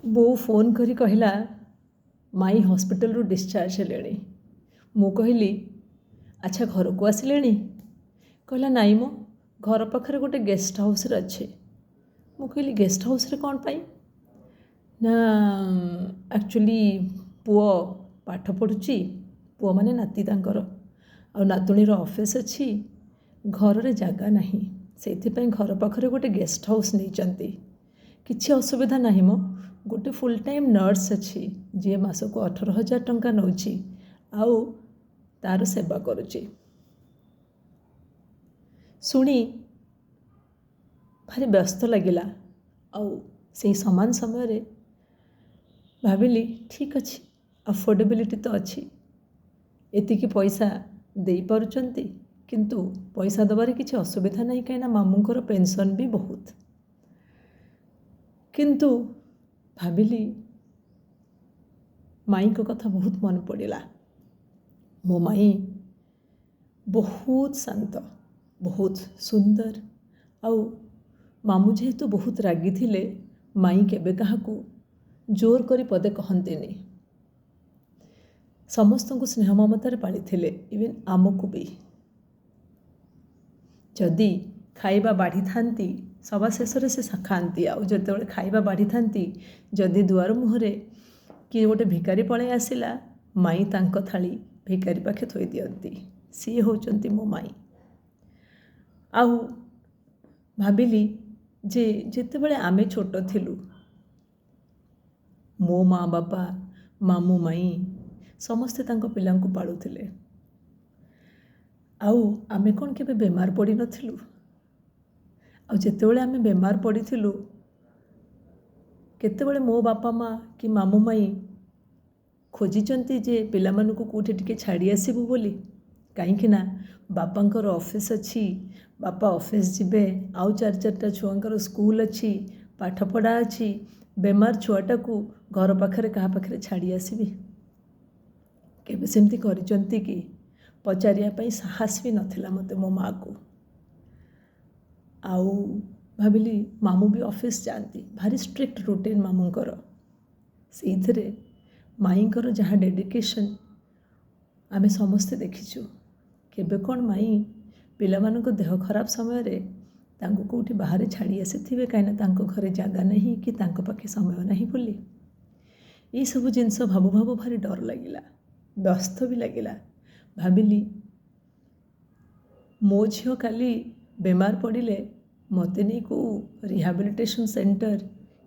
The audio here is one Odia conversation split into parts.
ବୋଉ ଫୋନ୍ କରି କହିଲା, ମାଇଁ ହସ୍ପିଟାଲରୁ ଡିସଚାର୍ଜ ହେଲେଣି। ମୁଁ କହିଲି, ଆଚ୍ଛା ଘରକୁ ଆସିଲେଣି? କହିଲା, ନାଇଁ ମ, ଘର ପାଖରେ ଗୋଟେ ଗେଷ୍ଟ ହାଉସ୍ରେ ଅଛି। ମୁଁ କହିଲି, ଗେଷ୍ଟ ହାଉସ୍ରେ କ'ଣ ପାଇଁ? ନା, ଆକ୍ଚୁଆଲି ପୁଅ ପାଠ ପଢ଼ୁଛି, ପୁଅ ମାନେ ନାତି ତାଙ୍କର, ଆଉ ନାତୁଣୀର ଅଫିସ୍ ଅଛି, ଘରରେ ଜାଗା ନାହିଁ, ସେଇଥିପାଇଁ ଘର ପାଖରେ ଗୋଟେ ଗେଷ୍ଟ ହାଉସ୍ ନେଇଛନ୍ତି। କିଛି ଅସୁବିଧା ନାହିଁ ମ, ଗୋଟେ ଫୁଲ୍ ଟାଇମ୍ ନର୍ସ ଅଛି ଯିଏ ମାସକୁ 18,000 ଟଙ୍କା ନେଉଛି ଆଉ ତା'ର ସେବା କରୁଛି। ଶୁଣି ଭାରି ବ୍ୟସ୍ତ ଲାଗିଲା, ଆଉ ସେଇ ସମାନ ସମୟରେ ଭାବିଲି ଠିକ୍ ଅଛି, ଆଫୋର୍ଡେବିଲିଟି ତ ଅଛି, ଏତିକି ପଇସା ଦେଇପାରୁଛନ୍ତି, କିନ୍ତୁ ପଇସା ଦେବାରେ କିଛି ଅସୁବିଧା ନାହିଁ, କାହିଁକିନା ମାମୁଁଙ୍କର ପେନ୍ସନ୍ ବି ବହୁତ। କିନ୍ତୁ ଭାବିଲି ମାଇଁଙ୍କ କଥା ବହୁତ ମନେ ପଡ଼ିଲା। ମୋ ମାଇଁ ବହୁତ ଶାନ୍ତ, ବହୁତ ସୁନ୍ଦର, ଆଉ ମାମୁଁ ଯେହେତୁ ବହୁତ ରାଗିଥିଲେ, ମାଇଁ କେବେ କାହାକୁ ଜୋର କରି ପଦେ କହନ୍ତିନି, ସମସ୍ତଙ୍କୁ ସ୍ନେହ ମମତାରେ ପାଳିଥିଲେ, ଇଭେନ୍ ଆମକୁ ବି। ଯଦି ଖାଇବା ବାଢ଼ିଥାନ୍ତି ସବା ଶେଷରେ ସେ ଖାଆନ୍ତି, ଆଉ ଯେତେବେଳେ ଖାଇବା ବାଢ଼ିଥାନ୍ତି ଯଦି ଦୁଆର ମୁହଁରେ କିଏ ଗୋଟେ ଭିକାରୀ ପଳେଇ ଆସିଲା, ମାଇଁ ତାଙ୍କ ଥାଳି ଭିକାରୀ ପାଖେ ଥୋଇ ଦିଅନ୍ତି। ସିଏ ହେଉଛନ୍ତି ମୋ ମାଇଁ। ଆଉ ଭାବିଲି ଯେ ଯେତେବେଳେ ଆମେ ଛୋଟ ଥିଲୁ, ମୋ ମା ବାପା, ମାମୁଁ ମାଇଁ ସମସ୍ତେ ତାଙ୍କ ପିଲାଙ୍କୁ ପାଳୁଥିଲେ, ଆଉ ଆମେ କ'ଣ କେବେ ବେମାର ପଡ଼ିନଥିଲୁ? ଆଉ ଯେତେବେଳେ ଆମେ ବେମାର ପଡ଼ିଥିଲୁ, କେତେବେଳେ ମୋ ବାପା ମା କି ମାମୁଁ ମାଇଁ ଖୋଜିଛନ୍ତି ଯେ ପିଲାମାନଙ୍କୁ କେଉଁଠି ଟିକେ ଛାଡ଼ି ଆସିବୁ ବୋଲି? କାହିଁକି ନା ବାପାଙ୍କର ଅଫିସ୍ ଅଛି, ବାପା ଅଫିସ୍ ଯିବେ, ଆଉ 4 4ଟା ଛୁଆଙ୍କର ସ୍କୁଲ ଅଛି, ପାଠପଢ଼ା ଅଛି, ବେମାର ଛୁଆଟାକୁ ଘର ପାଖରେ କାହା ପାଖରେ ଛାଡ଼ି ଆସିବି? କେବେ ସେମିତି କରିଛନ୍ତି କି? ପଚାରିବା ପାଇଁ ସାହସ ବି ନଥିଲା ମୋତେ ମୋ ମାଆକୁ। ଆଉ ଭାବିଲି ମାମୁଁ ବି ଅଫିସ୍ ଯାଆନ୍ତି, ଭାରି ଷ୍ଟ୍ରିକ୍ଟ ରୁଟିନ୍ ମାମୁଁଙ୍କର, ସେଇଥିରେ ମାଇଁଙ୍କର ଯାହା ଡେଡ଼ିକେସନ୍ ଆମେ ସମସ୍ତେ ଦେଖିଛୁ। କେବେ କ'ଣ ମାଇଁ ପିଲାମାନଙ୍କ ଦେହ ଖରାପ ସମୟରେ ତାଙ୍କୁ କେଉଁଠି ବାହାରେ ଛାଡ଼ି ଆସିଥିବେ, କାହିଁକିନା ତାଙ୍କ ଘରେ ଜାଗା ନାହିଁ କି ତାଙ୍କ ପାଖେ ସମୟ ନାହିଁ ବୋଲି? ଏଇସବୁ ଜିନିଷ ଭାବୁ ଭାବୁ ଭାରି ଡର ଲାଗିଲା, ବ୍ୟସ୍ତ ବି ଲାଗିଲା। ଭାବିଲି ମୋ ଝିଅ କାଲି ବେମାର ପଡ଼ିଲେ ମୋତେ ନେଇ କେଉଁ ରିହାବିଲିଟେସନ୍ ସେଣ୍ଟର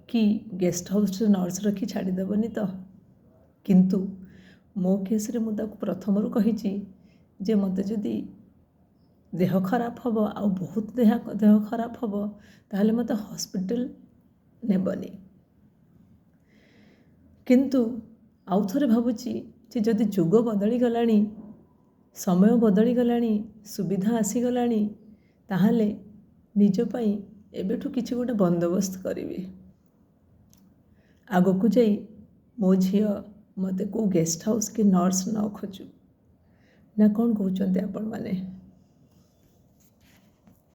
କି ଗେଷ୍ଟ ହାଉସ୍ରେ ନର୍ସ ରଖି ଛାଡ଼ିଦେବନି ତ? କିନ୍ତୁ ମୋ କେସ୍ରେ ମୁଁ ତାକୁ ପ୍ରଥମରୁ କହିଛି ଯେ ମୋତେ ଯଦି ଦେହ ଖରାପ ହେବ, ଆଉ ବହୁତ ଦେହ ଖରାପ ହେବ, ତାହେଲେ ମୋତେ ହସ୍ପିଟାଲ ନେବନି। କିନ୍ତୁ ଆଉ ଥରେ ଭାବୁଛି ଯେ ଯଦି ଯୁଗ ବଦଳିଗଲାଣି, ସମୟ ବଦଳିଗଲାଣି, ସୁବିଧା ଆସିଗଲାଣି, ତାହେଲେ ନିଜ ପାଇଁ ଏବେଠୁ କିଛି ଗୋଟେ ବନ୍ଦୋବସ୍ତ କରିବି। ଆଗକୁ ଯାଇ ମୋ ଝିଅ ମୋତେ କେଉଁ ଗେଷ୍ଟ ହାଉସ୍ କି ନର୍ସ ନ ଖୋଜୁ। ନା କ'ଣ କହୁଛନ୍ତି ଆପଣମାନେ?